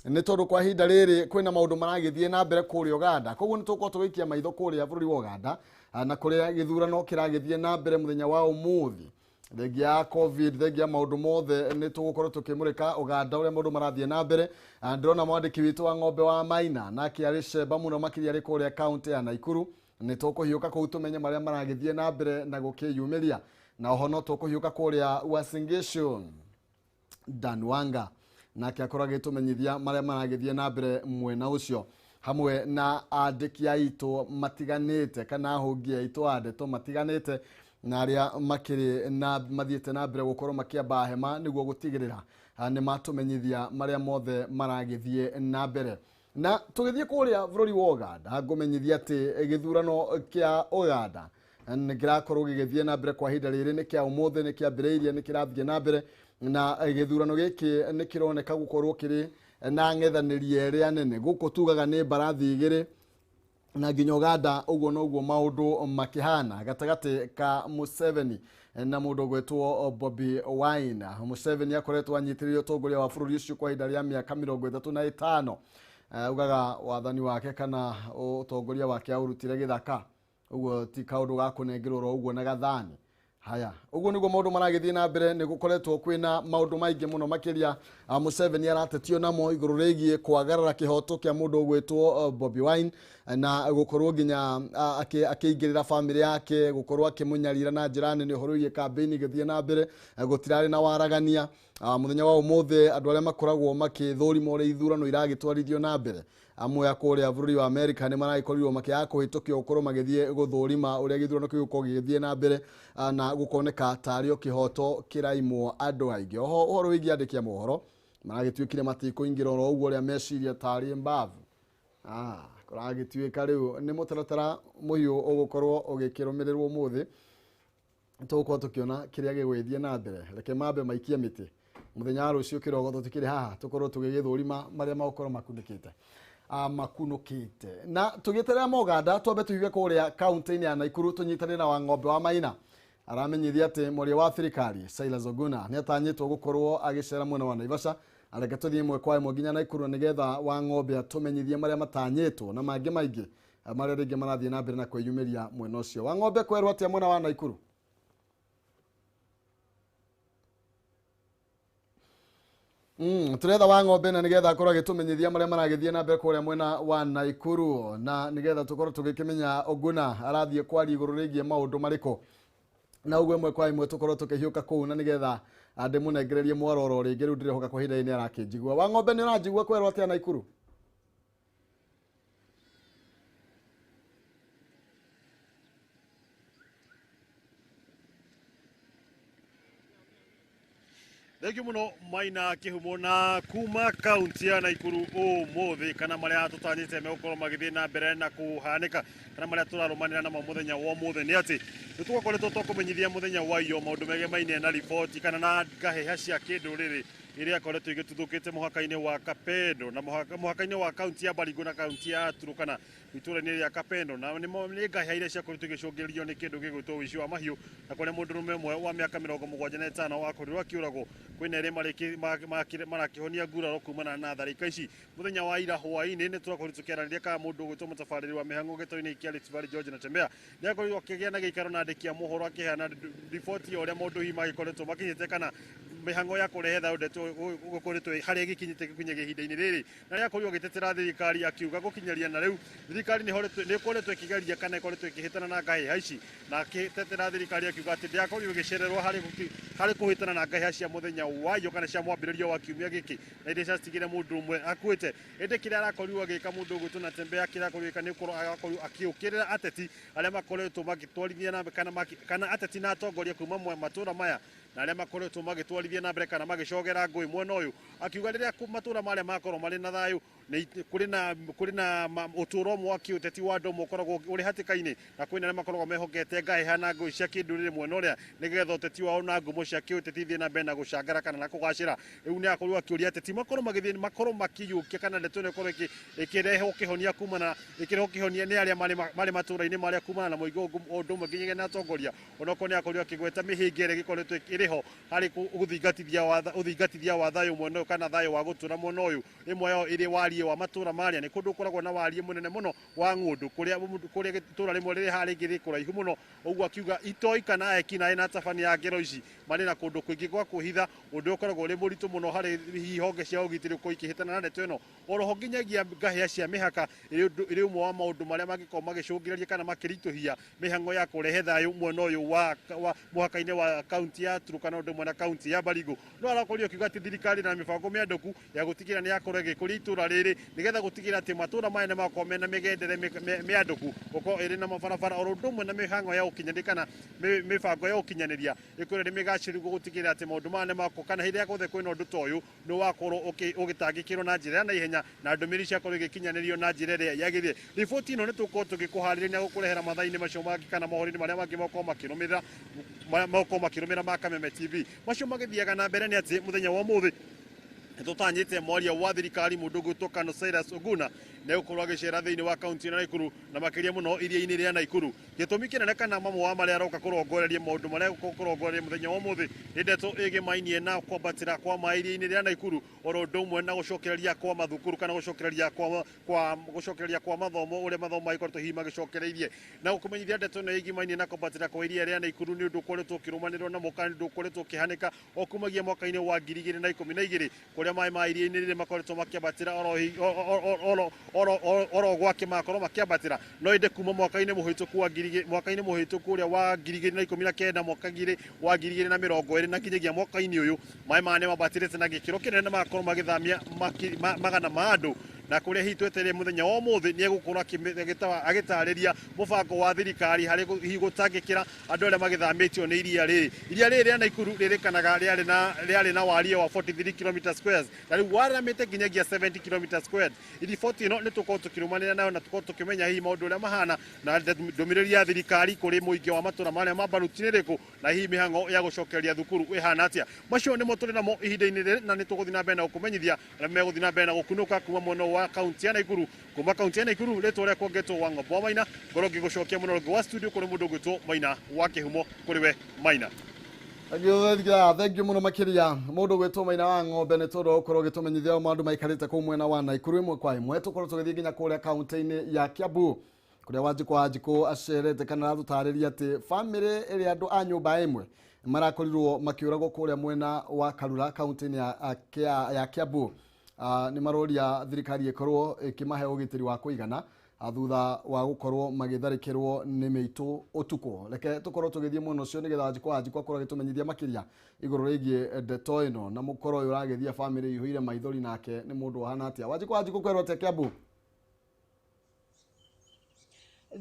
Nĩ tondũ kwa ihinda rĩrĩ kwĩna maũndũ maragĩthiĩ na mbere kũrĩa Uganda. Koguo nĩ tũgũkorwo tũgĩikia maitho kũrĩa bũrũri wa Uganda na kũrĩa gĩthurano kĩragĩthiĩ na mbere mũthenya wa ũmũthĩ. Thengia ya COVID, thengia ya maũndũ mothe, nĩ tũgũkorwo tũkĩmũrĩka Uganda ũrĩa maũndũ marathiĩ na mbere. Ndĩrona mwandĩki witũ wa Ng'ombe wa Maina nake arĩ cemba mũno makĩria arĩ kũrĩa kaũntĩ ya Naikuru. Nĩ tũkũhiũka kũu tũmenye marĩa maragĩthiĩ na mbere na gũkĩyumĩria. Na oho no tũkũhiũka kũrĩa Uasin Gishu, Dan Wanga nake akorwo agĩtũmenyithia marĩa maragĩthiĩ na mbere mwena ũcio, hamwe na andĩki aitũ matiganĩte kana ahũngi aitũ a ndeto matiganĩte na arĩa makĩrĩ na mathiĩte na mbere gũkorwo makĩamba hema nĩguo gũtigĩrĩra nĩ matũmenyithia marĩa mothe maragĩthiĩ na mbere. Na tũgĩthiĩ kũrĩa bũrũri wa Uganda, ngũmenyithia atĩ gĩthurano kĩa Uganda nĩ kĩrakorwo gĩgĩthiĩ na mbere kwa ihinda rĩrĩ. Nĩ kĩa ũmũthĩ, nĩ kĩambĩrĩirie, nĩ kĩrathiĩ na mbere, na gĩthurano gĩkĩ nĩ kĩroneka gũkorwo kĩrĩ na ng'ethanĩri ĩrĩa nene. Gũkũ tugaga nĩ mbarathi igĩrĩ, na nginya Uganda ũguo noguo maũndũ makĩhana gatagatĩ ka Museveni na mũndũ ũgwĩtwo Bobi Wine. Museveni akoretwo anyitĩrĩire ũtongoria wa bũrũri ũcio kwa ihinda rĩa mĩaka 35. Ugaga wathani wake kana ũtongoria wake aũrutire gĩthaka, ũguo ti kaũndũ ga kũnengerwo oro ũguo na gathani. Haya, ũguo nĩguo maũndũ maragĩthiĩ na mbere. Nĩ gũkoretwo kwĩna maũndũ maingĩ mũno makĩria Museveni aratetio namo igũrũ rĩgiĩ kwagarara kĩhoto kĩa mũndũ ũgwĩtwo Bobi Wine, na gũkorwo nginya akĩingĩrĩra bamĩrĩ yake, gũkorwo akĩmũnyarira na njĩra nene. Ũhoro wĩgiĩ kambĩini ĩgĩthiĩ na mbere, gũtirarĩ na waragania. Mũthenya wa ũmũthĩ andũ arĩa makoragwo makĩthũrima ũrĩa ithurano iragĩtwarithio na mbere amwe a kũrĩa bũrũri wa Amerika nĩ maragĩkorirwo makĩaga kũhĩtũkio gũkorwo magĩthiĩ gũthũrima ũrĩa gĩthurano kĩu gĩgũkorwo gĩgĩthiĩ na mbere, na gũkoneka tarĩ o kĩhoto kĩraimwo andũ aingĩ. Oho ũhoro wĩgiĩ andĩki a mohoro maragĩtuĩkire matikũingĩra oro ũguo ũrĩa meciria tarĩ mbavu. Kũragĩtuĩka rĩu nĩ mũtaratara mũhiũ ũgũkorwo ũgĩkĩrũmĩrĩrwo ũmũthĩ. Tũgũkorwo tũkĩona kĩrĩa gĩgũgĩthiĩ na mbere. Reke mambe maikie mĩtĩ mũthenya wa rũciũ kĩroko tũtikĩrĩ haha tũkorwo tũgĩgĩthũrima marĩa magũkorwo makunĩkĩte, makunũkĩte. Na tũgĩeterera Moganda, twambe tũhiũke kũrĩa kaunti-inĩ ya Naikuru tũnyitanĩre na Wang'ombe wa Maina. Aramenyithia atĩ mwaria wa thirikari Silas Oguna nĩ atanyĩtwo gũkorwo agĩcera mwena wa Naivasha. Areke tũthiĩ ĩmwe kwa ĩmwe nginya Naikuru na nĩgetha Wang'ombe atũmenyithie marĩa matanyĩtwo na mangĩ maingĩ marĩa rĩngĩ marathiĩ na mbere na kwĩyumĩria mwena ũcio. Wang'ombe, kwerwo atĩa mwena wa Naikuru? Tũretha wa Ng'ombe na nĩgetha akorwo agĩtũmenyithia marĩa maragĩthiĩ na mbere kũrĩa mwena wa Naikuru, na nĩgetha tũkorwo tũgĩkĩmenya Oguna arathiĩ kwaria igũrũ rĩgiĩ maũndũ marĩkũ, na ũguo ĩmwe kwa ĩmwe tũkorwo tũkĩhiũka kũu na nĩgetha ndĩmũnengererie mwaroro rĩngĩ. Rĩu ndĩrehoka kwa ihinda rĩrĩ nĩ arakĩnjigua. Wa Ng'ombe, nĩ ũranjigua? Kwerwo atĩa Naikuru? Thengiũ mũno Maina Kĩhumo. Na kuma kaunti ya Naikuru ũmũthĩ, kana marĩa tũtanyĩte megũkorwo magĩthiĩ na mbere na kũhanĩka, kana marĩa tũrarũmanĩra namo mũthenya wa ũmũthĩ, nĩ atĩ nĩ twakoretwo twakũmenyithia mũthenya wa iyo maũndũ megemaine na riboti kana na ngahĩha cia kĩndũrĩrĩ iria ikoretwo igĩtuthũkĩte mũhaka-inĩ wa Kapendo na mũhaka-inĩ wa kaunti ya Baringo na kaunti ya Turukana, itũũra-inĩ rĩa Kapendo. Na nĩ ngahĩha iria ciakoretwo igĩcũngĩrĩrio nĩ kĩndũ gĩgwĩtwo ũici wa mahiũ, na kũrĩa mũndũrũme ũmwe wa mĩaka 75 akorirwo akĩũragwo. Kwĩna erĩ marakĩhonia nguraro kumana na tharĩka ici. Mũthenya wa ira hwaĩ-inĩ nĩ tũrakorirwo tũkĩaranĩria kana mũndũ ũgwĩtwo mũtabarĩri wa mĩhang'o gĩtaro-inĩ kĩa Rift Valley, George Natembeya, nĩ akorirwo akĩgĩa na gĩikaro na andĩki a mohoro akĩheana riboti ya ũrĩa maũndũ hihi magĩkoretwo makinyĩte, kana mĩhang'o ya kũrehe thayũ ndeto gũkoretwo harĩa ĩgĩkinyĩte gũkinyagia ihinda-inĩ rĩrĩ. Na nĩ akorirwo agĩtetera thirikari akiuga gũkinyaria na rĩu thirikari nĩ ĩkoretwo ĩkĩgeria kana ĩkoretwo ĩkĩhĩtana na ngahĩha ici, na akĩtetera thirikari akiuga atĩ ndĩakorirwo ĩgĩcererwo harĩ kũhĩtana na ngahĩha cia mũthenya wa iyo kana cia mwambĩrĩrio wa kiumia gĩkĩ, na iria ciatigire mũndũ ũmwe akuĩte. Ĩndĩ kĩrĩa arakorirwo agĩka mũndũ ũgwĩtwo Natembeya, kĩrĩa arakorirwo agĩka nĩ gũkorwo agakorirwo akĩũkĩrĩra ateti arĩa makoretwo magĩtwarithia na kana ateti na atongoria kuma matũra maya, na arĩa makoretwo magĩtwarithia na mbere kana magĩcogera ngũĩ mwena ũyũ, akiuga rĩrĩa matũra marĩa makorwo marĩ na thayũ Kũrĩ na ũtũũro ũmwe wa kĩũteti wa andũ ũkoragwo ũrĩ hatĩka-inĩ, na kwĩna arĩa makoragwo mehokete ngahĩha na ngũĩ cia kĩndũrĩrĩ mwena ũrĩa nĩgetha ũteti wao na ngumo cia kĩũteti ithiĩ na mbere na gũcangara kana na kũgacĩra. Rĩu nĩ akorirwo akĩũria ateti makorwo magĩthiĩ makorwo makĩiyũkia kana ndeto ĩno ĩkorwo ĩkĩrehwo kĩhonia kumana ĩkĩrehwo kĩhonia nĩ arĩa marĩ matũũra-inĩ marĩa kumana na mũingĩ o ũndũ ũmwe nginyagia na atongoria. Onokorwo nĩ akorirwo akĩgweta mĩhĩnga ĩrĩa ĩgĩkoretwo ĩrĩ ho harĩ gũthingatithia wa thayũ mwena ũyũ kana thayũ wa gũtũra mwena ũyũ, ĩmwe yao ĩrĩ wariĩ wa matũũra marĩa nĩ kũndũ gũkoragwo na wariĩ mũnene mũno wa ng'ũndũ kũrĩa itũũra rĩmwe rĩrĩ harĩa rĩngĩ rĩ kũraihu mũno. Ũguo akiuga itoi kana eki naĩ na atabania a ngero ici marĩ na kũndũ kũingĩ gwa kwĩhitha, ũndũ ũkoragwo ũrĩ mũritũ mũno harĩ hihi honge cia ũgitĩri gũkorwo ikĩhĩtana na ndeto ĩno. Oroho nginyagia ngahĩha cia mĩhaka ĩrĩ ũmwe wa maũndũ marĩa mangĩkorwo magĩcũngĩrĩria kana makĩritũhia mĩhang'o ya kũrehe thayũ mwena ũyũ wa mũhaka-inĩ wa kaunti ya Turkana ũndũ ũmwe na kaunti ya Baringo. No arakorirwo akiuga atĩ thirikari na mĩbango mĩandũku ya gũtigĩrĩra nĩ yakorwo ĩgĩkũria itũũra rĩrĩ nĩgetha gũtigĩrĩra atĩ matũũra maya nĩ makorwo mena mĩgendere mĩandũku, gũkorwo ĩrĩ na mabarabara oro ũndũ ũmwe na mĩhang'o ya ũkinyanĩria kana mĩbango ya ũkinyanĩria ĩkorwo ĩrĩ mĩgacĩru gũtigĩrĩra atĩ maũndũ maya nĩ makorwo kana hĩndĩ ĩrĩa guothe kwĩna ũndũ ta ũyũ nĩ wakorwo ũgĩtangĩkĩrwo na njĩra ya naihenya na ndũmĩrĩri ciakorwo igĩkinyanĩrio na njĩra ĩrĩa yagĩrĩire. Riboti ĩno nĩ tũgũkorwo tũgĩkũharĩria na gũkũrehera mathaa-inĩ macio mangĩ kana mohoro-inĩ marĩa mangĩ makorwo makĩrũmĩrĩra ma Kameme TV. Macio magĩthiaga na mbere nĩ atĩ mũthenya wa ũmũthĩ nĩtũtanyĩte mwaria wa thirikari mũndũ ũgwĩtwo Kano Cyrus Oguna nĩegũkorwo agĩcera thĩinĩ wa kaunti ya Nakuru na makĩria mũno iria-inĩ rĩa Nakuru. Gĩtũmi kĩnene kana mamwe wa marĩa aroka kũrongoreria maũndũ marĩa egũkorwo kũrongoreria mũthenya wa ũmũthĩ nĩ ndeto ĩgĩmainie na kwambatĩra kwa maĩ iria-inĩ rĩa Nakuru oro ũndũ ũmwe na gũcokereria kwa mathukuru kana gũcokereria kwa mathomo ũrĩa mathomo magĩkoretwo hihi magĩcokereirie. Na gũkũmenyithia ndeto ĩno ĩgĩmainie na kwambatĩra kwa iria rĩa Nakuru nĩ ũndũ ũkoretwo ũkĩrũmanĩrĩrwo na mũka, nĩ ũndũ ũkoretwo ũkĩhanĩka o kumagia mwaka-inĩ wa 2012 kũrĩa maĩ ma iria-inĩ rĩrĩ makoretwo makĩambatĩra oro gwake makorwo makĩambatĩra. No ĩndĩ kuma mwaka-inĩ mũhĩtũku wa mwaka-inĩ mũhĩtũku ũrĩa wa 2019 mwaka wa 2020 na nginyagia mwaka-inĩ ũyũ maĩ maya nĩ mambatĩrĩte na gĩkĩro kĩnene na magakorwo magĩthamia magana ma andũ. Na kũrĩa hihi twetereire mũthenya wa ũmũthĩ nĩ egũkorwo agĩtarĩria mũbango wa thirikari harĩ hihi gũtangĩkĩra andũ arĩa magĩthamĩtio nĩ iria rĩrĩ. Iria rĩrĩ rĩa Nakuru rĩrĩkanaga rĩarĩ na wariĩ wa 43 km squares na rĩu waramĩte nginyagia 70 km squared. Riboti ĩno nĩ tũkorwo tũkĩrũmanĩra nayo na tũkorwo tũkĩmenya hihi maũndũ ũrĩa mahana na ndũmĩrĩri ya thirikari kũrĩ mũingĩ wa matũũra marĩa ma Baruti nĩ ĩrĩkũ na hihi mĩhang'o ya gũcokereria thukuru ĩhana atĩa. Macio nĩmo tũrĩ namo ihinda-inĩ rĩrĩ na nĩ tũgũthiĩ na mbere na gũkũmenyithia arĩa megũthiĩ na mbere na gũkunũka kuma mwena wa kaunti ya Nakuru. Kuma kaunti ya Nakuru rĩtwa rĩakwa ngetwo wa Ng'ombo wa Maina, ngorwo ngĩgũcokia mũno rũngĩ wa studio kũrĩ mũndũ ũgwĩtwo Maina wa Kĩhumo. Kũrĩ we Maina. Thank you mũno makĩria mũndũ ũgwĩtwo Maina wa Ng'ombe nĩ tondũ wa gũkorwo ũgĩtũmenyithia maũndũ maikarĩte kũu mwena wa Nakuru ĩmwe kwa ĩmwe. Tũkorwo tũgĩthiĩ nginya kũrĩa kaunti-inĩ ya Kiambu kũrĩa Wanjikũ Wanjikũ acerete kana aratũtarĩria atĩ bamĩrĩ ĩrĩa andũ a nyũmba ĩmwe marakorirwo makĩũragwo kũrĩa mwena wa Karura kaunti-inĩ ya Kiambu. Nĩ maroria thirikari ĩkorwo ĩkĩmahe ũgitĩri wa kũigana thutha wa gũkorwo magĩtharĩkĩrwo nĩ mĩitũ ũtukũ. Reke tũkorwo tũgĩthiĩ mwena ũcio nĩgetha Wanjikũ Wanjikũ akorwo agĩtũmenyithia makĩria igũrũ rĩgiĩ ndeto ĩno na mũkoro ũyũ ũragĩthiĩ bamĩrĩ ĩihũire maithori nake nĩ mũndũ ũhana atĩa. Wanjikũ Wanjikũ kwerwo atĩa Kiambu?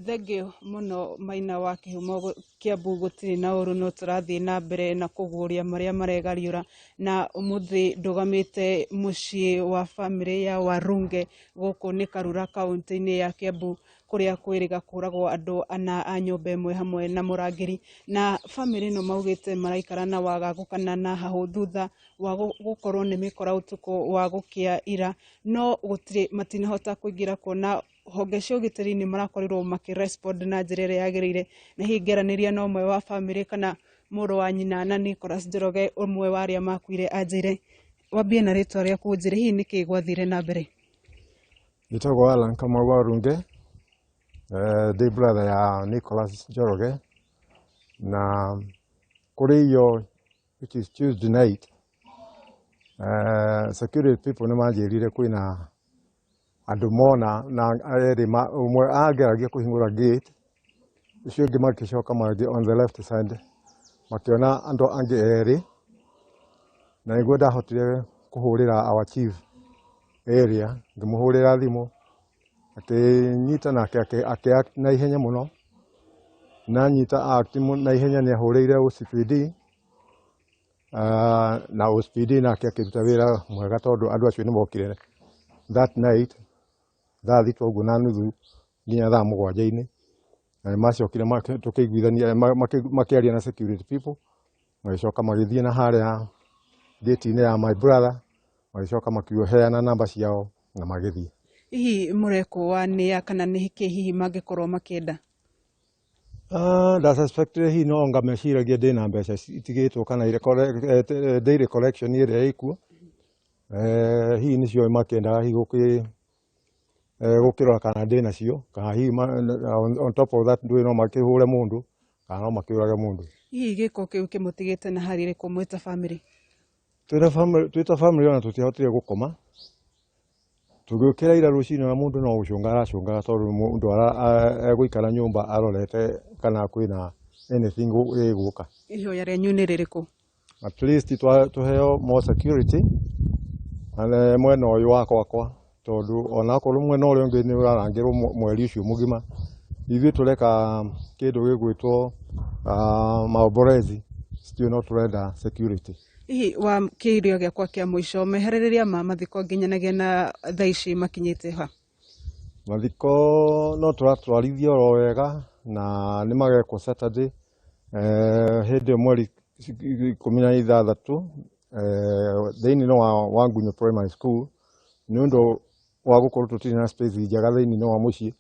Thengiũ mũno Maina wa Kĩhumo. Kiambu gũtirĩ na ũru no tũrathiĩ na mbere na kũguũria marĩa maregariũra na ũmũthĩ ndũgamĩte mũciĩ wa bamĩrĩ ya Warunge gũkũ nĩ Karura kaunti-inĩ ya Kiambu kũrĩa kwĩrĩga kũragwo andũ ana a nyũmba ĩmwe hamwe na mũrangĩri. Na bamĩrĩ ĩno maugĩte maraikara na wagagu kana na hahũ thutha wa gũkorwo nĩ mĩkora ũtukũ wa gũkĩa ira, no gũtirĩ matinahota kũingĩra kuona honge cia ũgitĩri nĩ marakorirwo makĩrespond na njĩra ĩrĩa yagĩrĩire. Na hihi ngĩaranĩria na ũmwe wa bamĩrĩ kana mũrũ wa nyina na Nicholas Njoroge ũmwe wa arĩa makuire anjĩre wambie na rĩtwa rĩaku ũnjĩre hihi nĩkĩĩ gwathire na mbere. Njĩtagwo Alan Kamau Warunge, ndĩ brother ya Nicholas Njoroge na kũrĩ iyo which is Tuesday night, security people nĩ manjĩrire kwĩna andũ mona na erĩ ũmwe ageragia kũhingũra gate, ũcio ũngĩ makĩcoka magĩthiĩ on the left side makĩona andũ angĩ erĩ, na nĩguo ndahotire kũhũrĩra our chief area, ngĩmũhũrĩra thimũ akĩnyita nake akĩ na ihenya mũno, na nyita act na ihenya nĩ ahũrĩire OCPD, na OCPD nake akĩruta wĩra mwega tondũ andũ acio nĩ mokire That night thaa 6 ũguo na nuthu nginya thaa 7-inĩ, na nĩmacokire tũkĩiguithania, makĩaria na security people, magĩcoka magĩthiĩ na harĩa gate-inĩ ya my brother, magĩcoka makĩheana namba ciao na magĩthiĩ. Hihi mũrekwo wa nĩa kana nĩ kĩ hihi mangĩkorwo makĩenda? Ndasuspectire hihi no anga meciragia ndĩna mbeca itigĩtwo kana daily collection ĩrĩa ĩkuo, hihi nĩcio makĩendaga hihi gũkĩrora kana ndĩnacio, kana hihi on top of that ndũĩ no makĩhũre mũndũ kana no makĩũrage mũndũ. Hihi gĩko kĩu kĩmũtigĩte na hali ĩrĩkũ mwĩ ta bamĩrĩ? Twĩ ta bamĩrĩ ona tũtiahotire gũkoma, tũgĩũkĩra ira rũcinĩ na mũndũ no gũcũnga aracũngaga tondũ mũndũ egũikara nyũmba arorete kana kwĩna anything ĩgũka. Ihoya rĩanyu nĩ rĩrĩkũ? At least tũheo more security na mwena ũyũ wa gwakwa, tondũ onakorwo mwena ũrĩa ũngĩ nĩ ũrarangĩrwo mweri ũcio mũgima, ithuĩ tũreka kĩndũ gĩgwĩtwo maomborezi, still no tũrenda security. Hihi wa kĩũria gĩakwa kĩa mũico, meharĩrĩria ma mathiko nginyanagia na thaa ici makinyĩte ha? Mathiko no tũratwarithia oro wega na nĩ magekwo Saturday, hĩndĩ ĩyo mweri 16, thĩinĩ wa Wangunyu Primary School, nĩ ũndũ wa gũkorwo tũtirĩ na space njega thĩinĩ wa mũciĩ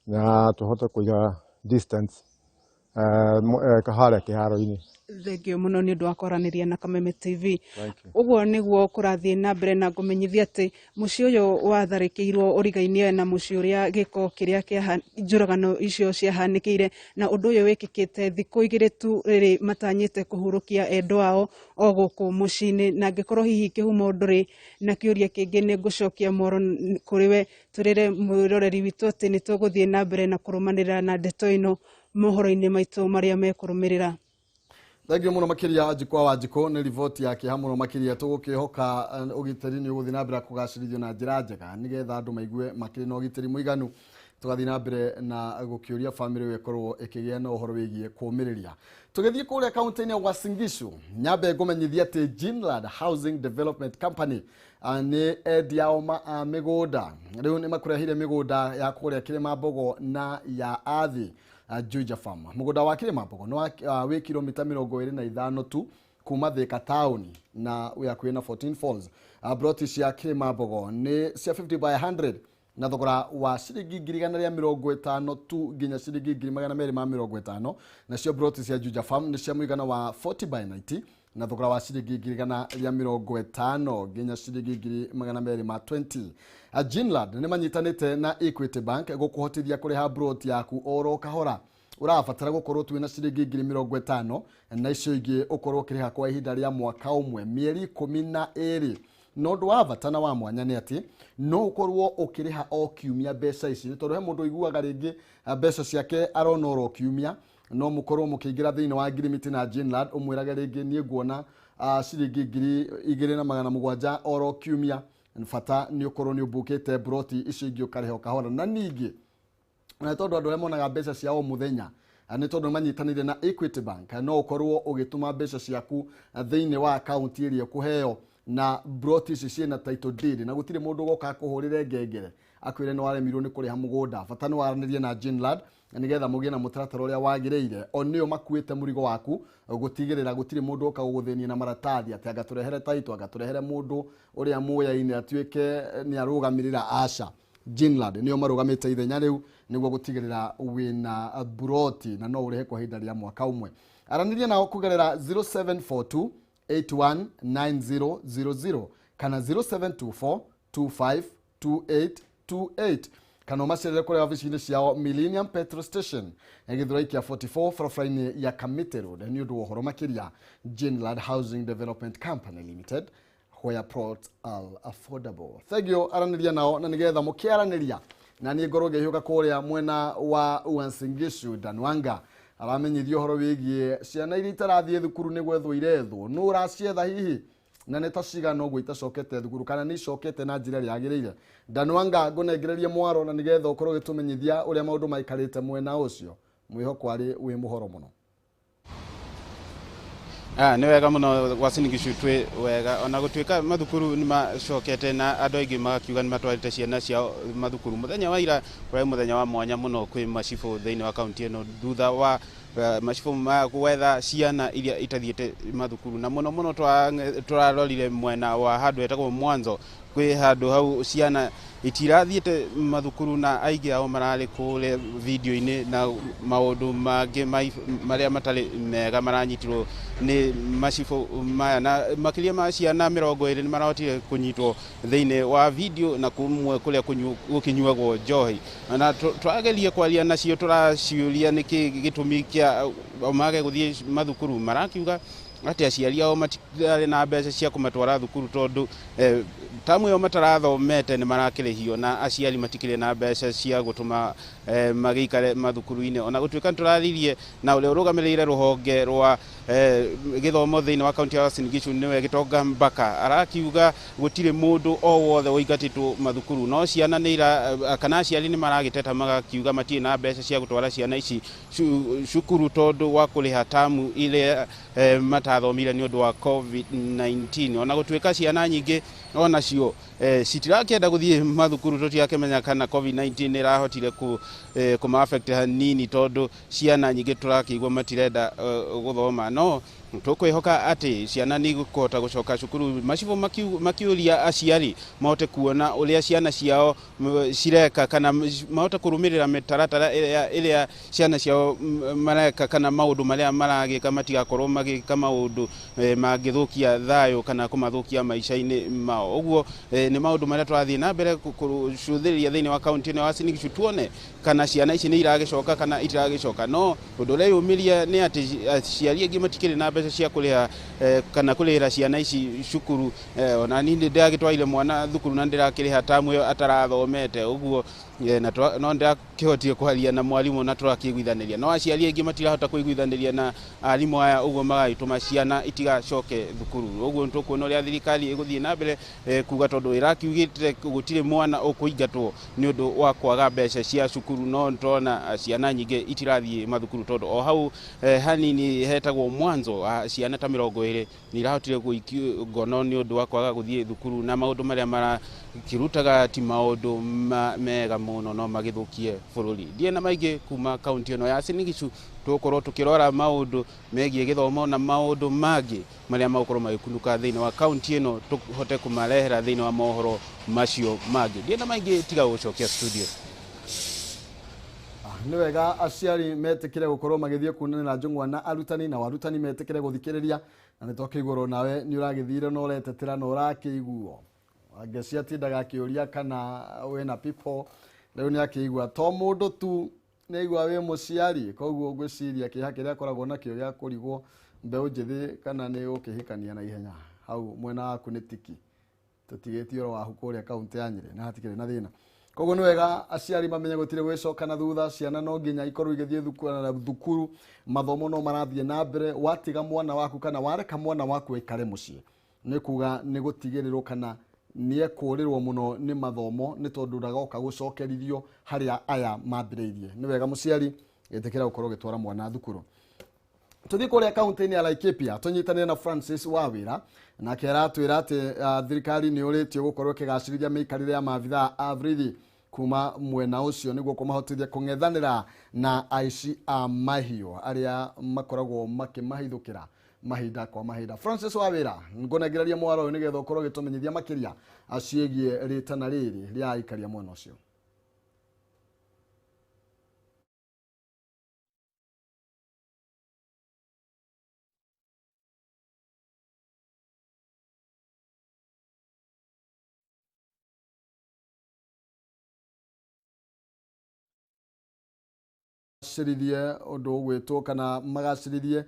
na tũhote kũiga distance harĩa kĩharo-inĩ. Thengio mũno nĩ ũndũ wa kwaranĩria na Kameme TV. Ũguo nĩguo kũrathiĩ na mbere, na ngũmenyithia atĩ mũciĩ ũyũ watharĩkĩirwo ũrigainie na mũciĩ ũrĩa gĩko kĩrĩa kĩa njũragano icio ciahanĩkĩire, na ũndũ ũyũ wĩkĩkĩte thikũ 2 tu rĩrĩ matanyĩte kũhurũkia endwa ao o gũkũ mũciĩ-inĩ. Na angĩkorwo hihi kĩhumo ndũrĩ na kĩũria kĩngĩ, nĩ ngũcokia mworo kũrĩ we, tũrĩre mwĩroreri witũ atĩ nĩ tũgũthiĩ na mbere na kũrũmanĩrĩra na ndeto ĩno mohoro-inĩ maitũ marĩa mekũrũmĩrĩra. Thengio mũno makĩria Wanjikũ wa Wanjikũ nĩ riboti ya kĩeha mũno makĩria. Tũgũkĩhoka ũgitĩri nĩ ũgũthiĩ na mbere kũgacĩrithio na njĩra njega nĩgetha andũ maigue makĩrĩ na ũgitĩri mũiganu. Tũgathiĩ na mbere na gũkĩũria bamĩrĩ ĩyo ĩkorwo ĩkĩgĩa na ũhoro wĩgiĩ kũũmĩrĩria. Tũgĩthiĩ kũrĩa kaunti-inĩ ya Uasin Gishu, nyambe ngũmenyithia atĩ Ginland Housing Development Company nĩ endia ao a mĩgũnda. Rĩu nĩ makũrehire mĩgũnda ya kũrĩa Kĩrĩma-Mbogo na ya Athi Juja Farm. Mũgũnda wa Kĩrĩma-Mbogo nĩ wĩ kilomita 25 tu kuma Thika town na wĩ hakuhĩ na 14 Falls. Broti cia Kĩrĩma-Mbogo nĩ cia 50 by 100 na thogora wa ciringi 150,000 tu nginya ciringi 250,000. Nacio broti cia Juja Farm nĩ cia mũigana wa 40 by 90 na thogora wa ciringi 150,000 nginya ciringi 220,000. Ginland nĩ manyitanĩte na Equity Bank gũkũhotithia kũrĩha broti yaku oro kahora. Ũrabatara gũkorwo tu wĩna ciringi 50,000 na icio ingĩ ũkorwo ũkĩrĩha kwa ihinda rĩa mwaka ũmwe, mĩeri 12. Na ũndũ wa bata na wa mwanya nĩ atĩ no ũkorwo ũkĩrĩha o kiumia mbeca ici, nĩ tondũ he mũndũ ũiguaga rĩngĩ mbeca ciake arona oro kiumia. No mũkorwo mũkĩingĩra thĩinĩ wa ngirimiti na Ginland ũmwĩrage rĩngĩ niĩ nguona ciringi 2,700 oro kiumia, bata nĩ ũkorwo nĩ ũmbũkĩte broti icio ingĩ ũkarĩha o kahora. Na ningĩ na tondũ andũ arĩa monaga mbeca cia o mũthenya nĩ tondũ manyitanĩire na Equity Bank, no ũkorwo ũgĩtũma mbeca ciaku thĩinĩ wa akaunti ĩrĩa ũkũheo, na broti ici ciĩna title deed, na gũtirĩ mũndũ ũgoka akũhũrĩre ngengere akwĩre nĩ waremirwo nĩ kũrĩha mũgũnda. Bata nĩ waranĩrie na Ginland nĩgetha mũgĩe na mũtaratara ũrĩa wagĩrĩire. O nĩo makuĩte mũrigo waku gũtigĩrĩra gũtirĩ mũndũ ũka gũgũthĩnia na maratathi atĩ anga tũrehere title, anga tũrehere mũndũ ũrĩa mũyaine atuĩke nĩ arũgamĩrĩra. Aca, Ginland nĩo marũgamĩte ithenya rĩu nĩguo gũtigĩrĩra wĩna broti na no ũrĩhe kwa ihinda rĩa mwaka ũmwe. Aranĩria nao kũgerera 0742 819000 kana 0724 252828 kana ũmacerere kũrĩa wabici-inĩ ciao Millennium Petrol Station Gĩthũrai kĩa 44 barabara-inĩ ya Kamiti Road. Nĩ ũndũ wa ũhoro makĩria, Ginland Housing Development Company Limited, where plots are affordable. Thengio aranĩria nao na nĩgetha mũkĩaranĩria na niĩ ngorwo ngĩhiũka kũrĩa mwena wa Uasin Gishu. Danwanga aramenyithio ũhoro wĩgiĩ ciana iria itarathiĩ thukuru nĩ gwethwo irethwo, nũ ũracietha hihi na nĩ ta cigana ũguo itacokete thukuru kana nĩ icokete na njĩra ĩrĩa yagĩrĩire. Danwanga ngũnengererie mwaro na nĩgetha ũkorwo ũgĩtũmenyithia ũrĩa maũndũ maikarĩte mwena ũcio. Mwĩhoko arĩ wĩ mũhoro mũno. Nĩ wega mũno Uasin Gishu twĩ wega ona gũtuĩka mathukuru nĩ macokete na andũ aingĩ magakiuga nĩ matwarĩte ciana ciao mathukuru. Mũthenya wa ira ũrarĩ mũthenya wa mwanya mũno kwĩ macibũ thĩinĩ wa kaunti ĩno thutha wa macibũ ma gwetha ciana iria itathiĩte mathukuru, na mũno mũno tũrarorire mwena wa handũ hetagwo Mwanzo. Kwĩ handũ hau ciana itirathiĩte mathukuru na aingĩ ao mararĩ kũrĩa video-inĩ na maũndũ mangĩ marĩa matarĩ mega maranyitirwo nĩ macibũ maya, na makĩria ma ciana 20 nĩ marahotire kũnyitwo thĩinĩ wa video na kumwe kũrĩa gũkĩnyuagwo njohi. Na twageria kwaria nacio tũraciũria nĩkĩ gĩtũmi kĩa mage gũthiĩ mathukuru, marakiuga atĩ aciari ao matirarĩ na mbeca cia kũmatwara thukuru tondũ tamu ĩyo matarathomete nĩ marakĩrĩhio na aciari matikĩrĩ na mbeca cia gũtũma magĩikare mathukuru-inĩ. Ona gũtuĩka nĩtũraririe na ũrĩa ũrũgamĩrĩire rũhonge rwa gĩthomo thĩinĩ wa kaunti ya Uasin Gishu nĩwe Gĩtonga Mbaka, arakiuga gũtirĩ mũndũ o wothe ũingatĩtwo mathukuru, no ciana nĩ kana aciari nĩ maragĩteta magakiuga matirĩ na mbeca cia gũtwara ciana ici cukuru tondũ wa kũrĩha tamu iria matathomire nĩ ũndũ wa COVID-19. Ona gũtuĩka ciana nyingĩ onacio citirakĩenda gũthiĩ mathukuru, tũtirakĩmenya kana COVID-19 nĩ ĩrahotire kũma affect hanini tondũ ciana nyingĩ tũrakĩigua matirenda gũthoma, no tũkwĩhoka atĩ ciana nĩ igũkũhota gũcoka cukuru. Macibũ makiũria aciari mahote kuona ũrĩa ciana ciao cireka kana mahote kũrũmĩrĩra mĩtaratara ĩrĩa ciana ciao mareka kana maũndũ marĩa maragĩka, matigakorwo magĩka maũndũ mangĩthũkia thayũ kana kũmathũkia maica-inĩ mao. Ũguo nĩ maũndũ marĩa tũrathiĩ na mbere gũcũthĩrĩria thĩinĩ wa kaunti ĩno ya Uasin Gishu tuone kana ciana ici nĩ iragĩcoka kana itiragĩcoka. No ũndũ ũrĩa yumĩria nĩ atĩ aciari aingĩ matikĩrĩ na mbeca cia kũrĩha kana kũrĩhĩra ciana ici cukuru. Ona niĩ nĩ ndĩragĩtwarire mwana thukuru na ndĩrakĩrĩha tamu ĩyo atarathomete, ũguo na no ndĩrakĩhotire kwaria na mwarimũ na tũrakĩiguithanĩria, no aciari aingĩ matirahota kũiguithanĩria na arimũ aya, ũguo magagĩtũma ciana itigacoke thukuru. Ũguo nĩtũkuona ũrĩa thirikari ĩgũthiĩ na mbere kuga tondũ ĩrakiugĩte gũtirĩ mwana ũkũingatwo nĩ ũndũ wa kwaga mbeca cia cukuru, no nĩtũrona ciana nyingĩ itirathiĩ mathukuru tondũ o hau hanini hetagwo Mwanzo ciana ta 20 nĩ irahotire gũikio ngono nĩ ũndũ wa kwaga gũthiĩ thukuru, na maũndũ marĩa marakĩrutaga ti maũndũ mega mũno no magĩthũkie bũrũri. Ndiĩ na maingĩ kuma kaunti ĩno ya Uasin Gishu, tũgũkorwo tũkĩrora maũndũ megiĩ gĩthomo na maũndũ mangĩ marĩa magũkorwo magĩkunũka thĩinĩ wa kaunti ĩno tũhote kũmarehera thĩinĩ wa mohoro macio mangĩ. Ndiĩ na maingĩ tiga gũcokia studio. Nĩ wega aciari metĩkĩre gũkorwo magĩthiĩ kuonana njũng'wa na arutani, na arutani metĩkĩre gũthikĩrĩria, na nĩ twakĩigua nawe nĩ ũragĩthire na ũretetera na ũrakĩiguo. Angeci atindaga akĩũria kana wĩna people, rĩu nĩ akĩigua to mũndũ tu nĩ aigua wĩ mũciari, koguo ngwĩciria kĩeha kĩrĩa akoragwo nakĩo gĩa kũrigwo mbeũ njĩthĩ kana nĩ ũkĩhikania na ihenya hau mwena waku nĩ tiki tũtigĩtie ũhoro waku kũrĩa kaunti ya Nyĩrĩ na hatikĩrĩ na thĩna. Koguo nĩ wega aciari mamenye gũtirĩ gwĩcoka na thutha, ciana no nginya ikorwo igĩthiĩ thukuru, mathomo no marathiĩ na mbere. Watiga mwana waku kana wareka mwana waku aikare mũciĩ nĩ kuga nĩ gũtigĩrĩrwo kana nĩ ekũrĩrwo mũno nĩ mathomo nĩ tondũ ndagoka gũcokerithio harĩa aya mambĩrĩirie. Nĩ wega mũciari ĩtĩkĩra gũkorwo ũgĩtwara mwana thukuru. Tũthiĩ kũrĩa kaunti-inĩ ya Laikipia tũnyitanĩre na Francis Wawira, nake aratwĩra atĩ thirikari nĩ ũrĩtio gũkorwo ĩkĩgacĩrithia mĩikarĩre ya maabithaa a borithi kuma mwena ũcio nĩguo kũmahotithia kũng'ethanĩra na aici a mahiũ arĩa makoragwo makĩmahithũkĩra mahinda kwa mahinda. Francis Wawira, ngũnengereria mwaro ũyũ nĩgetha ũkorwo ũgĩtũmenyithia makĩria ciĩgiĩ rĩtana rĩrĩ rĩa aikaria mwena ũcio. Magacĩrithie ũndũ ũgwĩtwo kana magacĩrithie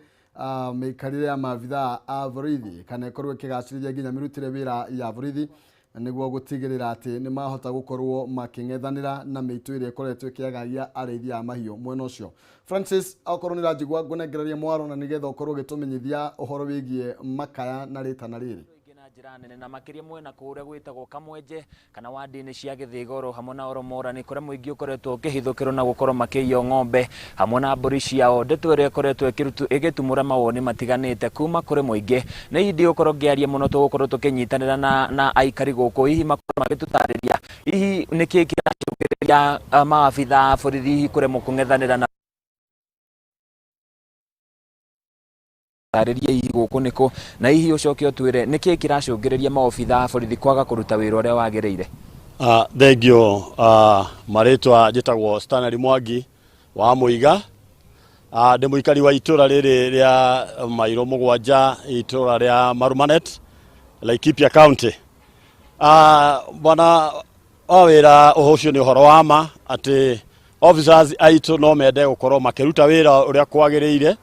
mĩikarĩre ya maabithaa a borithi kana ĩkorwo ĩkĩgacĩrithia nginya mĩrutĩre wĩra ya borithi nĩguo gũtigĩrĩra atĩ nĩ mahota gũkorwo makĩng'ethanĩra na mĩitũ ĩrĩa ĩkoretwo ĩkĩagagia arĩithi a mahiũ mwena ũcio. Francis, okorwo nĩ ũranjigua ngũnengereria mwaro na nĩgetha ũkorwo ũgĩtũmenyithia ũhoro wĩgiĩ makaya na rĩtana rĩrĩ. Na Njĩra nene na makĩria mwena kũrĩa gwĩtagwo Kamwenje kana wandi-inĩ cia Gĩthĩgoro hamwe na Oromorani kũrĩa mũingĩ ũkoretwo ũkĩhithũkĩrwo na gũkorwo makĩiywo ng'ombe hamwe na mbũri ciao. Ndeto ĩrĩa ĩkoretwo ĩgĩtumũra mawoni matiganĩte kuma kũrĩ mũingĩ nĩ hihi ndigũkorwo ngĩaria mũno, tũgũkorwo tũkĩnyitanĩra na aikari gũkũ hihi makorwo magĩtũtarĩria hihi nĩkĩĩ kĩracũngĩrĩria maabitha a borithi hihi kũremwo kũng'ethanĩra na tarĩria hihi gũkũ nĩkũ na hihi ũcoke ũtwĩre nĩkĩĩ kĩracũngĩrĩria maobitha a borithi kwaga kũruta wĩra ũrĩa wagĩrĩire. Thengio. Marĩtwa njĩtagwo Stanley Mwangi wa Mũiga. Ndĩ mũikari wa itũra rĩrĩ rĩa mairo 7, itũra rĩa Marumanet, Laikipia County. Bwana wa wĩra, ũcio nĩ ũhoro wa ma atĩ officers aitũ no mende gũkorwo makĩruta wĩra ũrĩa kwagĩrĩire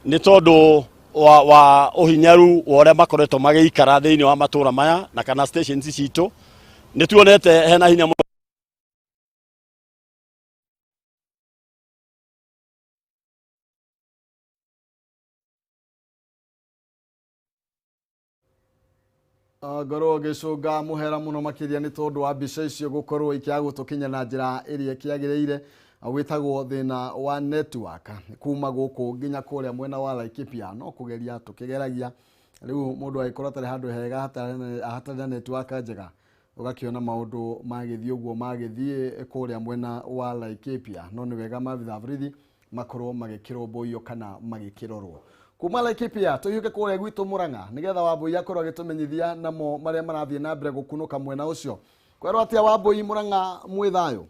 nĩ tondũ wa ũhinyaru wa ũrĩa makoretwo magĩikara thĩinĩ wa matũra maya na kana stations citũ. Nĩ tuonete hena hinya mũno. Ngorwo ngĩcũnga mũhera mũno makĩria nĩ tondũ wa mbica icio gũkorwo ikĩaga gũtũkinya na njĩra ĩrĩa ĩkĩagĩrĩire. Wĩtagwo thĩna wa network kuma gũkũ nginya kũrĩa mwena wa Laikipia, no kũgeria tũkĩgeragia. Rĩu mũndũ agĩkorwo atarĩ handũ hega hatarĩ na network njega, ũgakĩona maũndũ magĩthiĩ ũguo magĩthiĩ kũrĩa mwena wa Laikipia. No nĩ wega maabitha a borithi makorwo magĩkĩrũmbũiyo kana magĩkĩrorwo. Kuma Laikipia tũhiũke kũrĩa gwitũ Murang'a nĩgetha Wambũi akorwo agĩtũmenyithia namo marĩa marathiĩ na mbere gũkunũka mwena ũcio. Kwerwo atĩa Wambũi, Murang'a mwĩ thayũ?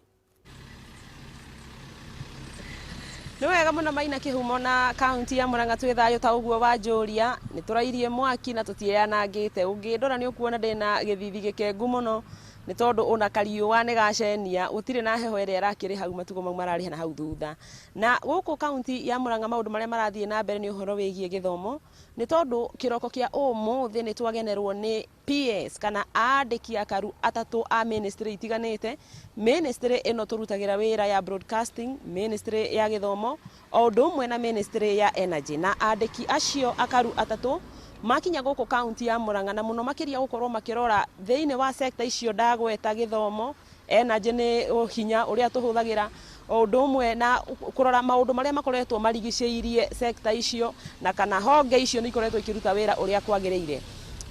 Nĩ wega mũno Maina Kĩhumo, na kaunti ya Murang'a twĩ thayũ ta ũguo wanjũria. Nĩ tũrairie mwaki na tũtiĩyanangĩte. Ũngĩndora nĩ ũkuona ndĩna gĩthithi gĩkengu mũno nĩ tondũ ona kariũa nĩ gacenia, gũtirĩ na heho ĩrĩa ĩrakĩrĩ hau matukũ mau mararĩ na hau thutha. Na gũkũ kaunti ya Murang'a maũndũ marĩa marathiĩ na mbere nĩ ũhoro wĩgiĩ gĩthomo, nĩ tondũ kĩroko kĩa ũmũthĩ nĩ twagenerwo nĩ PS kana andĩki akaru atatũ a ministry itiganĩte. Ministry ĩno tũrutagĩra wĩra ya broadcasting, ministry ya gĩthomo, o ũndũ ũmwe na ministry ya energy. Na andĩki acio akaru atatũ makinya gũkũ kaunti ya Murang'a na mũno makĩria gũkorwo makĩrora thĩinĩ wa sector icio ndagweta, gĩthomo, energy nĩ hinya ũrĩa tũhũthagĩra, o ũndũ ũmwe na kũrora maũndũ marĩa makoretwo marigicĩirie sector icio na kana honge icio nĩ ikoretwo ikĩruta wĩra ũrĩa kwagĩrĩire.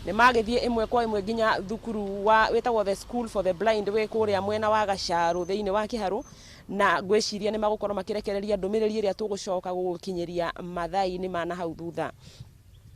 Nĩ magĩthiĩ ĩmwe kwa ĩmwe nginya thukuru wa wĩtagwo the School for the Blind wĩ kũrĩa mwena wa Gacarũ thĩinĩ wa Kĩharũ, na ngwĩciria nĩ magũkorwo makĩrekereria ndũmĩrĩri ĩrĩa tũgũcoka gũgũkinyĩria mathaa-inĩ ma na hau thutha.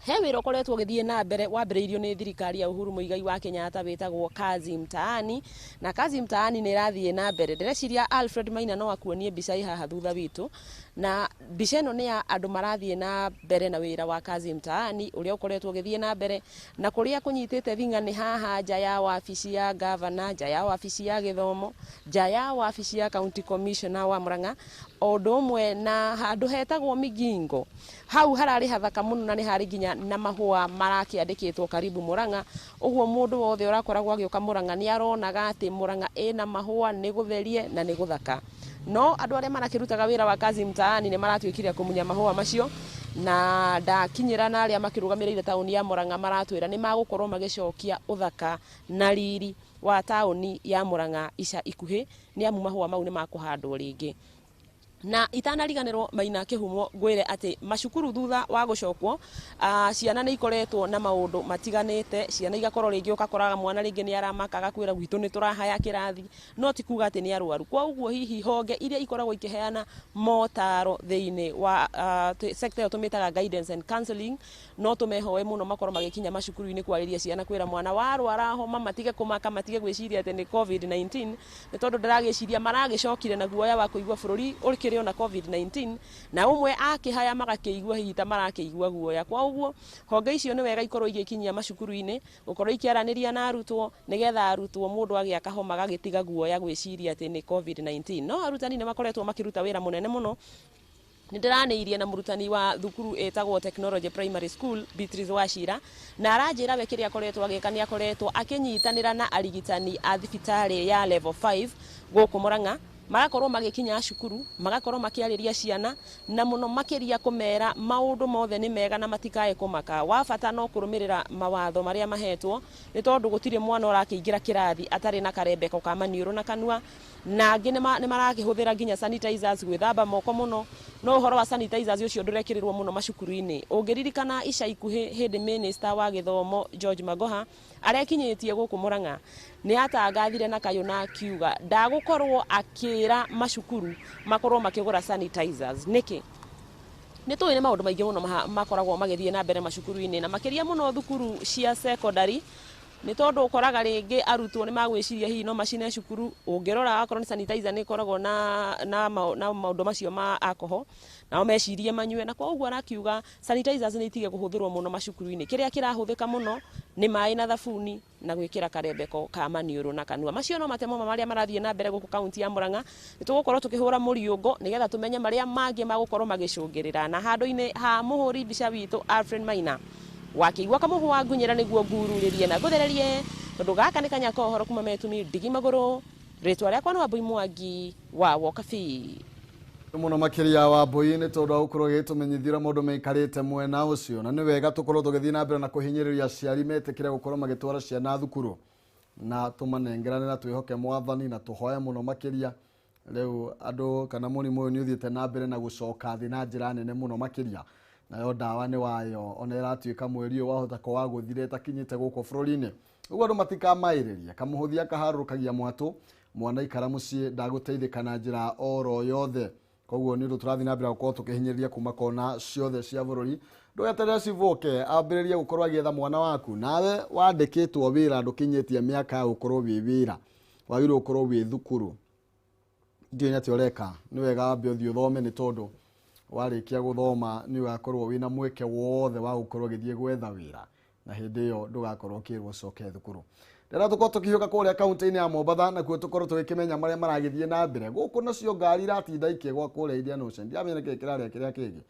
He wĩra ũkoretwo ũgĩthiĩ na mbere wambĩrĩirio nĩ thirikari ya Uhuru Muigai wa Kenyatta wĩtagwo Kazi Mtaani, na Kazi Mtaani nĩ ĩrathiĩ na mbere. Ndĩreciria Alfred Maina no akuonie mbica ĩ haha thutha witũ, na mbica ĩno nĩ ya andũ marathiĩ na mbere na wĩra wa Kazi Mtaani ũrĩa ũkoretwo ũgĩthiĩ na mbere, na kũrĩa kũnyitĩte thing'a nĩ haha nja ya wabici ya gavana, nja ya wabici ya gĩthomo, nja ya wabici ya county commissioner wa Murang'a, o ũndũ ũmwe na handũ hetagwo Migingo. Hau hararĩ hathaka mũno na nĩ harĩ nginya na mahũa marakĩandĩkĩtwo karibu Murang'a. Ũguo mũndũ wothe ũrakoragwo agĩũka Murang'a nĩ aronaga atĩ Murang'a ĩna mahũa, nĩ gũtherie na nĩ gũthaka. No andũ arĩa marakĩrutaga wĩra wa Kazi Mtaani nĩ maratuĩkire kũmunya mahũa macio, na ndakinyĩra na arĩa makĩrũgamĩrĩire taũni ya Murang'a maratwĩra nĩ magũkorwo magĩcokia ũthaka na riri wa taũni ya Murang'a ica ikuhĩ, nĩ amu mahũa mau nĩ makũhandwo rĩngĩ. Na itanariganĩrwo Maina Kĩhumo, ngwĩre atĩ macukuru thutha wa gũcokwo, ciana nĩ ikoretwo na maũndũ matiganĩte. Ciana igakorwo rĩngĩ ũgakoraga mwana rĩngĩ nĩ aramaka agakwĩra gwitũ nĩ tũrahaya kĩrathi, no ti kuga atĩ nĩ arwaru. Kwa ũguo hihi honge iria ikoragwo ikĩheana motaro thĩinĩ wa sector ĩyo tũmĩtaga guidance and counseling, no tũmehoe mũno makorwo magĩkinya macukuru-inĩ kwarĩria ciana, kwĩra mwana warwara homa matige kũmaka, matige gwĩciria atĩ nĩ COVID-19, nĩ tondũ ndĩragĩciria maragĩcokire na guoya wa kũigua bũrũri ũkĩrĩ ona COVID-19, na ũmwe akĩhaya magakĩigua hihi ta marakĩigua guoya. Kwa ũguo honge icio nĩ wega ikorwo igĩkinyia macukuru-inĩ gũkorwo ikĩaranĩria na arutwo, nĩgetha arutwo mũndũ agĩa kahoma gagĩtiga guoya gwĩciria atĩ nĩ COVID-19. No arutani nĩ makoretwo makĩruta wĩra mũnene mũno. Nĩ ndĩranĩirie na mũrutani wa thukuru ĩtagwo Technology Primary School, Beatrice Wachira, na aranjĩra we kĩrĩa akoretwo agĩka nĩ akoretwo akĩnyitanĩra na arigitani a thibitarĩ ya level 5 gũkũ Murang'a. Magakorwo magĩkinya cukuru, magakorwo makĩarĩria ciana na mũno makĩria kũmera maũndũ mothe nĩ mega na matikae kũmaka. Wa bata no kũrũmĩrĩra mawatho marĩa mahetwo, nĩ tondũ gũtirĩ mwana ũrakĩingĩra kĩrathi atarĩ na karembeko ka maniũrũ na kanua, na angĩ nĩ marakĩhũthĩra nginya sanitizers gwĩthamba moko mũno. No ũhoro wa sanitizers ũcio ndũrekĩrĩrwo mũno macukuru-inĩ. Ũngĩririkana ica ikuhĩ hĩndĩ minister wa gĩthomo George Magoha arekinyĩtie gũkũ Murang'a, nĩ atangathire na kayũ na akiuga ndagũkorwo akĩra macukuru makorwo makĩgũra sanitizers. Nĩkĩ? Nĩ tũĩ nĩ maũndũ maingĩ mũno makoragwo magĩthiĩ na mbere macukuru-inĩ, na makĩria mũno thukuru cia secondary, nĩ tondũ ũkoraga rĩngĩ arutwo nĩ magwĩciria hihi no macine cukuru. Ũngĩrora akorwo nĩ sanitizer nĩ ĩkoragwo na maũndũ macio ma alcohol, nao mecirie manyue, na kwa ũguo arakiuga sanitizers nĩ itige kũhũthĩrwo mũno macukuru-inĩ. Kĩrĩa kĩrahũthĩka mũno nĩ maĩ na thabuni na gwĩkĩra karembeko ka maniũrũ na kanua. Macio no matemo marĩa marathiĩ na mbere gũkũ kaunti ya Murang'a. Nĩ tũgũkorwo tũkĩhũra mũriũngo nĩgetha tũmenye marĩa mangĩ magũkorwo magĩcũngĩrĩra. Na handũ-inĩ ha mũhũri mbica witũ Alfred Maina wakĩigua kamũhũ wa ngunyĩra nĩguo ngururĩrie na ngũthererie, tondũ gaka nĩ kanya ka ũhoro kuma metumi ndigi magũrũ. Rĩtwa rĩakwa nĩ Wambui Mwangi wa Wokabi. Mũno makĩria Wambui nĩ tondũ wa gũkorwo gĩtũmenyithia ũrĩa maũndũ maikarĩte mwena ũcio, na nĩ wega tũkorwo tũgĩthiĩ na mbere na kũhinyĩrĩria aciari metĩkĩre gũkorwo magĩtwara ciana thukuru, na tũmanengerane na twĩhoke mwathani na tũhoe mũno makĩria. Rĩu andũ kana mũrimũ ũyũ nĩ ũthiĩte na mbere na gũcoka thĩ na njĩra nene mũno makĩria, nayo ndawa nĩ wayo ona ĩratuĩka mweri ũyũ wahota kwaga gũthira ĩtakinyĩte gũkũ bũrũri-inĩ. Ũguo andũ matikamaĩrĩria, kamũhũthia kaharũrũkagia mwatũ, mwana ikara mũciĩ ndagũteithĩka na njĩra oro yothe. Koguo nĩ ũndũ tũrathiĩ na mbere gũkorwo tũkĩhinyĩrĩria kuma kona ciothe cia bũrũri. Ndũgeterere ciboke ambĩrĩrie gũkorwo agĩetha mwana waku. Nawe wandĩkĩtwo wĩra ndũkinyĩtie mĩaka ya gũkorwo wĩ wĩra, wagĩrĩirwo gũkorwo wĩ thukuru. Ndiũĩ nĩ atĩa ũreka, nĩ wega wambe ũthiĩ ũthome, nĩ tondũ warĩkia gũthoma nĩ ũgakorwo wĩna mweke wothe wa gũkorwo ũgĩthiĩ gwetha wĩra, na hĩndĩ ĩyo ndũgakorwo ũkĩrwo ũcoke thukuru. Rĩrĩa tũkorwo tũkĩhiũka kũrĩa kaunti-inĩ ya Mombatha, nakuo tũkorwo tũgĩkĩmenya marĩa maragĩthiĩ na mbere gũkũ. Nacio ngari iratinda ikĩgwa kũrĩa Indian Ocean, ndiramenya nĩkĩĩ kĩrarĩa kĩrĩa kĩngĩ,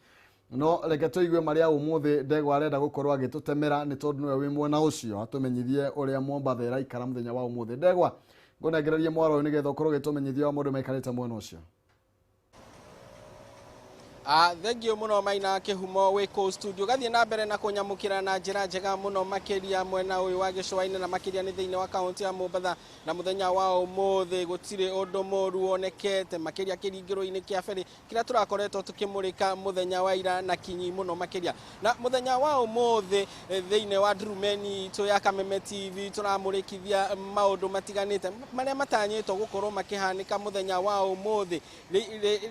no reke tũigue marĩa ũmũthĩ Ndegwa arenda gũkorwo agĩtũtemera, nĩ tondũ nĩwe wĩ mwena ũcio, atũmenyithie ũrĩa Mombatha ĩraikara mũthenya wa ũmũthĩ. Ndegwa, ngũnengererie mwaro ũyũ nĩgetha ũkorwo ũgĩtũmenyithia ũrĩa maũndũ maikarĩte mwena ũcio. Thengiũ mũno Maina Kĩhumo wĩ kũu studio. Gathiĩ na mbere na kũnyamũkĩra na njĩra njega mũno makĩria mwena ũyũ wa gĩcũa-inĩ, na makĩria nĩ thĩinĩ wa kaunti ya Mombatha. Na mũthenya wa ũmũthĩ gũtirĩ ũndũ mũru wonekete makĩria kĩringĩro-inĩ kĩa ferry kĩrĩa tũrakoretwo tũkĩmũrĩka mũthenya wa ira na kinyi mũno makĩria. Na mũthenya wa ũmũthĩ thĩinĩ wa ndurumeni itũ ya Kameme TV tũramũrĩkithia maũndũ matiganĩte marĩa matanyĩtwo gũkorwo makĩhanĩka mũthenya wa ũmũthĩ.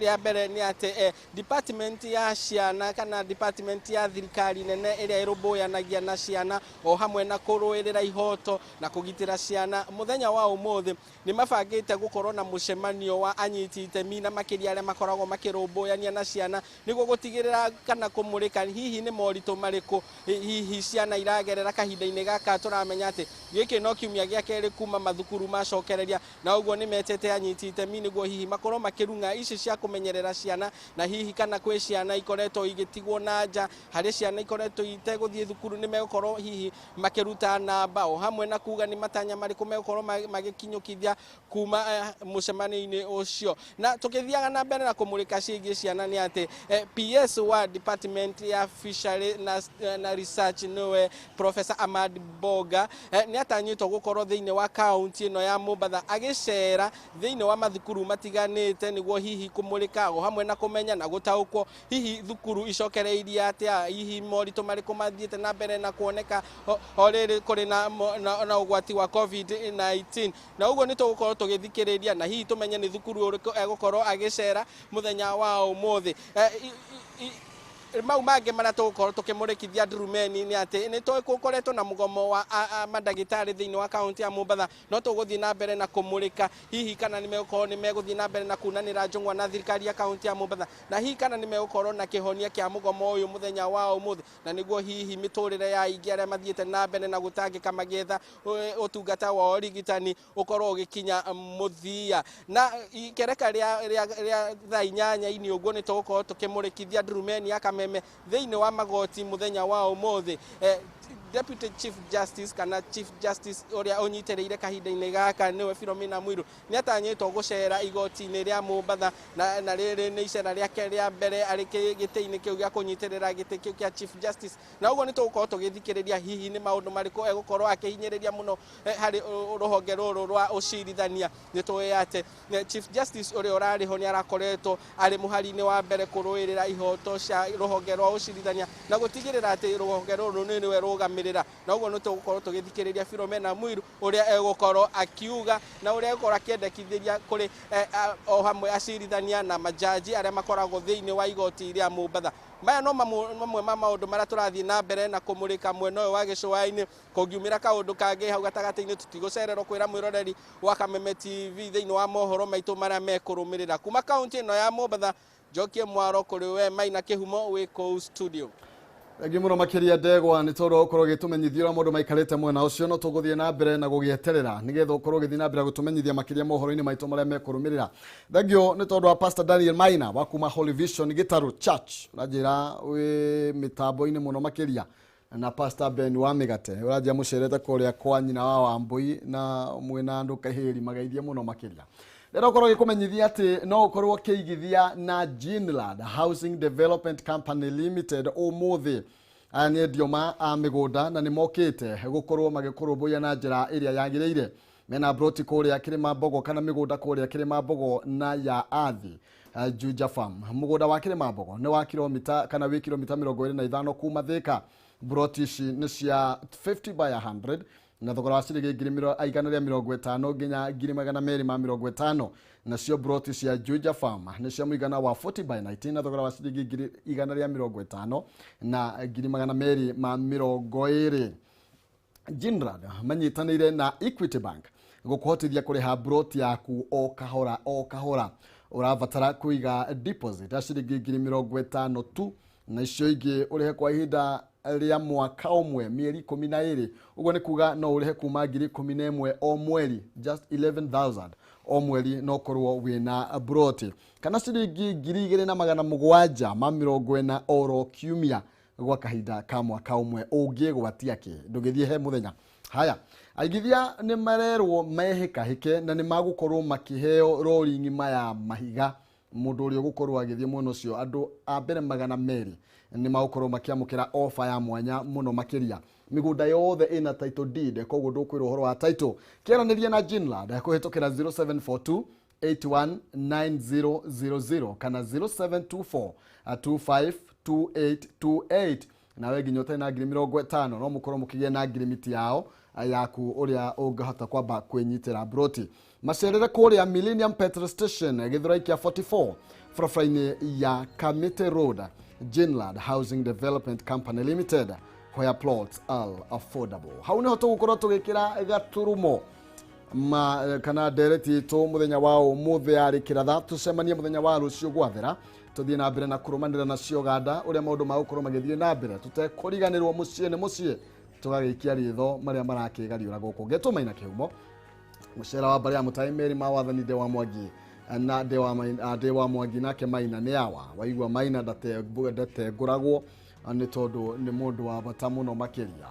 Rĩa mbere nĩ atĩ department ya ciana kana department ya thirikari nene ĩrĩa ĩrũmbũyanagia na ciana o hamwe na kũrũĩrĩra ihoto na kũgitĩra ciana, mũthenya wa ũmũthĩ nĩ mabangĩte gũkorwo na mũcemanio wa anyiti itemi na makĩria arĩa makoragwo makĩrũmbũyania na ciana, nĩguo gũtigĩrĩra kana kũmũrĩka hihi nĩ moritũ marĩkũ hihi ciana iragerera kahinda-inĩ gaka. Tũramenya atĩ gĩkĩ no kiumia gĩa kerĩ kuma mathukuru macokereria, na ũguo nĩ metete anyiti itemi nĩguo hihi makorwo makĩrung'a ici cia kũmenyerera ciana, na hihi kana kwĩ ciana ikoretwo igĩtigwo na nja, harĩ ciana ikoretwo itegũthiĩ thukuru, nĩ megũkorwo hihi makĩruta namba o hamwe na kuga nĩ matanya marĩkũ megũkorwo magĩkinyũkithia kuma mũcemanio-inĩ ũcio. Na tũkĩthiaga na mbere na kũmũrĩka ciĩgiĩ ciana nĩ atĩ PS wa department ya fishery na research nĩwe Professor Ahmad Boga nĩ atanyĩtwo gũkorwo thĩinĩ wa kaunti ĩno ya Mombatha agĩcera thĩinĩ wa mathukuru matiganĩte, nĩguo hihi kũmũrĩka o hamwe na kũmenya na gũtaũkwo hihi thukuru icokereirie atĩa, hihi moritũ marĩkũ mathiĩte na mbere na kuoneka o rĩrĩ kũrĩ na ũgwati wa COVID-19. Na ũguo nĩ tũgũkorwo tũgĩthikĩrĩria na hihi tũmenye nĩ thukuru ũrĩkũ egũkorwo agĩcera mũthenya wa ũmũthĩ. Mau mangĩ marĩa tũgũkorwo tũkĩmũrĩkithia ndurumeni nĩ atĩ nĩ tũkoretwo na mũgomo wa mandagĩtarĩ thĩinĩ wa kaunti ya Mombatha, no tũgũthiĩ na mbere na kũmũrĩka hihi kana nĩ megũkorwo nĩ megũthiĩ na mbere na kunanĩra njũng'wa na thirikari ya kaunti ya Mombatha, na hihi kana nĩ megũkorwo na kĩhonia kĩa mũgomo ũyũ mũthenya wa ũmũthĩ, na nĩguo hihi mĩtũrĩre ya aingĩ arĩa mathiĩte na mbere na gũtangĩka magĩetha ũtungata wa ũrigitani ũkorwo ũgĩkinya mũthia. Na ikereka rĩa thaa inyanya-inĩ ũguo nĩ tũgũkorwo tũkĩmũrĩkithia ndurumeni ya Kameme thĩinĩ wa magoti mũthenya wa ũmũthĩ. Deputy Chief Justice kana Chief Justice ũrĩa ũnyitĩrĩire kahinda-inĩ gaka nĩwe Philomena Mwilu nĩ atanyĩtwo gũcera igoti-inĩ rĩa Mombatha na rĩrĩ nĩ icera rĩake rĩa mbere arĩ gĩtĩ-inĩ kĩu gĩa kũnyitĩrĩra gĩtĩ kĩu kĩa Chief Justice. Na ũguo nĩ tũgũkorwo tũgĩthikĩrĩria hihi nĩ maũndũ marĩkũ egũkorwo akĩhinyĩrĩria mũno harĩ rũhonge rũrũ rwa ũcirithania. Nĩ tũĩ atĩ Chief Justice ũrĩa ũrarĩ ho nĩ arakoretwo arĩ mũhari-inĩ wa mbere kũrũĩrĩra ihoto cia rũhonge rwa ũcirithania na gũtigĩrĩra atĩ rũhonge rũrũ nĩ rwe rũgamĩrĩra. Na ũguo nĩ tũgũkorwo tũgĩthikĩrĩria Philomena Mwilu ũrĩa egũkorwo akiuga na ũrĩa egũkorwo akĩendekithĩria kũrĩ o hamwe acirithania na majaji arĩa makoragwo thĩinĩ wa igoti rĩa Mombatha. Maya no mamwe ma maũndũ marĩa tũrathiĩ na mbere na kũmũrĩka mwena ũyũ wa gĩcũa-inĩ. Kũngiumĩra kaũndũ kangĩ hau gatagatĩ-inĩ tũtigũcererwo kwĩra mwĩroreri wa Kameme TV thĩinĩ wa mohoro maitũ marĩa mekũrũmĩrĩra. Kuma kaunti ĩno ya Mombatha, njokie mwaro kũrĩ we Maina Kĩhumo wĩ kũu studio. Thengiũ mũno makĩria Ndegwa nĩ tondũ wa gũkorwo ũgĩtũmenyithia ũrĩa maũndũ maikarĩte mwena ũcio. No tũgũthiĩ na mbere na gũgĩeterera nĩgetha ũkorwo ũgĩthiĩ na mbere gũtũmenyithia makĩria mohoro-inĩ maitũ marĩa mekũrũmĩrĩra. Thengiũ nĩ tondũ wa Pastor Daniel Maina wa kuma Holy Vision Gĩtarũ Church, ũranjĩra wĩ mĩtambo-inĩ mũno makĩria, na Pastor Ben wa Mĩgate, ũranjĩra mũcerete kũrĩa kwa nyina wa Wambũi na mwĩna andũ kahĩri mageithie mũno makĩria. Rĩrĩa ũkorwo ũgĩkũmenyithia atĩ no ũkorwo ũkĩigithia na Ginland Housing Development Company Limited ũmũthĩ. Aya nĩ endio ma a mĩgũnda na nĩ mokĩte gũkorwo magĩkũrũmbũiya na njĩra ĩrĩa yagĩrĩire. Mena broti kũrĩa Kĩrĩma Mbogo kana mĩgũnda kũrĩa Kĩrĩma Mbogo na ya Athi Juja Farm. Mũgũnda wa Kĩrĩma Mbogo nĩ wa kilomita kana wĩ kilomita 25 kuma Thika. Broti ici nĩ cia 50 by 100 na thogora wa ciringi ngiri igana rĩa mĩrongo ĩtano nginya ngiri magana merĩ ma mĩrongo ĩtano. Nacio broti cia Juja Farm nĩ cia mũigana wa 40 by 19 na thogora wa ciringi ngiri igana rĩa mĩrongo ĩtano na ngiri magana merĩ ma mĩrongo ĩrĩ. Ginland manyitanĩire na Equity Bank gũkũhotithia kũrĩha broti yaku o kahora o kahora. Ũrabatara kũiga deposit ya ciringi ngiri mĩrongo ĩtano tu na icio ingĩ ũrĩhe kwa ihinda rĩa mwaka ũmwe mĩeri 12. Ũguo nĩ kuga no ũrĩhe kuma ngiri 11 o mweri, just 11,000 o mweri no ũkorwo wĩna broti, kana ciringi ngiri igĩrĩ na magana mũgwanja ma mĩrongo ĩna oro kiumia gwa kahinda ka mwaka ũmwe. Ũngĩgwatia kĩ? Ndũgĩthiĩ he mũthenya. Haya, aigithia nĩ marerwo mehĩkahĩke na nĩ magũkorwo makĩheo rori ng'ima ya mahiga. Mũndũ ũrĩa ũgũkorwo agĩthiĩ mwena ũcio, andũ a mbere magana merĩ nĩ magũkorwo makĩamũkĩra ofa ya mwanya mũno makĩria. Mĩgũnda yothe ĩna title deed, koguo ndũkwĩrwo ũhoro wa title. Kĩaranĩria na Ginland kũhĩtũkĩra 0742 819000 kana 0724 252828. Nawe nginya ũtarĩ na ngiri mĩrongo ĩtano no mũkorwo mũkĩgĩa na ngirimiti yao yaku ũrĩa ũngĩhota kwamba kwĩnyitĩra broti. Macerere kũrĩa Millennium Petrol Station Gĩthũrai kĩa 44 barabara-inĩ ya Kamiti Road. Ginland Housing Development Company Limited, where plots are affordable. Hau niho tũgũkorwo tũgĩkĩra gaturumo ma kana ndereti itũ mũthenya wa ũmũthĩ yarĩ kĩratha. Tũcemanie mũthenya wa rũciũ gwathera, tũthiĩ na mbere na kũrũmanĩra nacio Uganda ũrĩa maũndũ magũkorwo magĩthiĩ na mbere, tũtekũriganĩrwo mũciĩ nĩ mũciĩ, tũgagĩikia ritho marĩa marakĩgariũra gũkũ. Ngetwo Maina Kĩhumo, mũcera wa mbarĩ ya Mũtai Meri ma wathani Nde wa Mwangi na Nde wa Mwangi nake Maina nĩ awa waigua Maina ndatengũragwo nĩ tondũ nĩ mũndũ wa bata mũno makĩria.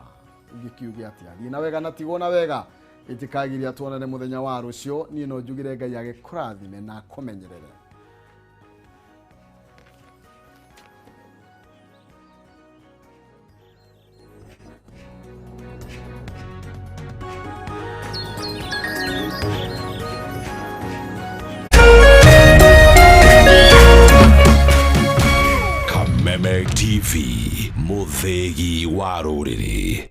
Ngĩkiuge atĩa, thiĩ na wega na tigwo na wega, itikagiria tuonane mũthenya wa rũciũ. Niĩ no njugire Ngai agĩkũrathime na akũmenyerere. Kameme TV, mũthĩgi wa rũrĩrĩ.